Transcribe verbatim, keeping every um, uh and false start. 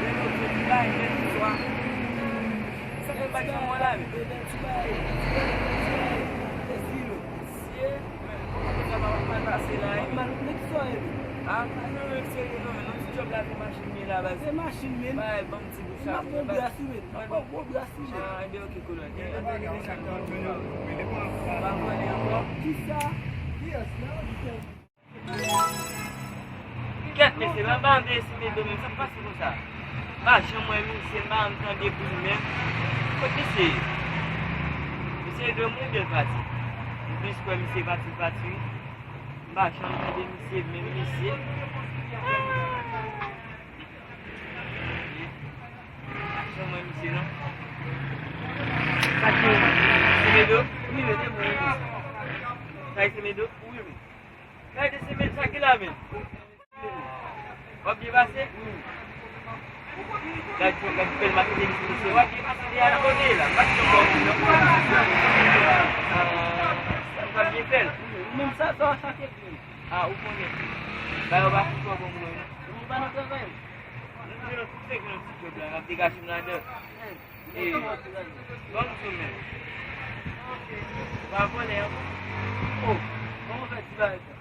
Lè lòt jou li bay, lè li swa. Sa fè pa janm wè la menm. Mesye, men, kòman sa va mal pase la, wi. Ah, non, non, serye, non, men, non, ti djòb la, se machin men la, baz. Se machin men. Bay, ban m ti bout sa. M ap pran bras, wi, men. M ap pran gwo bras, wi, men. Ah, ebyen, ok, kolonèl. Pa konnen ankò. Kisa? Kèt, mesye, m ap ba m de Semedo menm, sa k pase konsa? M pa janm wè misye, m pa janm tande pou li menm. Kot misye ye? Misye granmoun oubyen l pati? M plis kwè misye pati, pati, wi. M pa janm tande misye, menm misye. Ah! Janm wè misye non. Sa ki Semedo? Wi, men, se mwen, wi. Sa ki Semedo? Wi, men. Sa ki Semedo, sa ki la, men? W ap byen pase? Wi. Gad, gad, bèl makize misye, misye. W ap byen pase, deja nan kote la. M pa t janm wè w non. Ah, w ap byen fè l. Menm sa, sa, sa, se byen. Ah, ou konnen. Bagay yo pa fin twò bon pou nou, non. Ou pa nan travay? Nou te nan tout fèk nan ti djòb la, n ap degaje m ladan. Ban m sou men. Pa vòlè ankò. Oh, kòman fè ti bagay sa?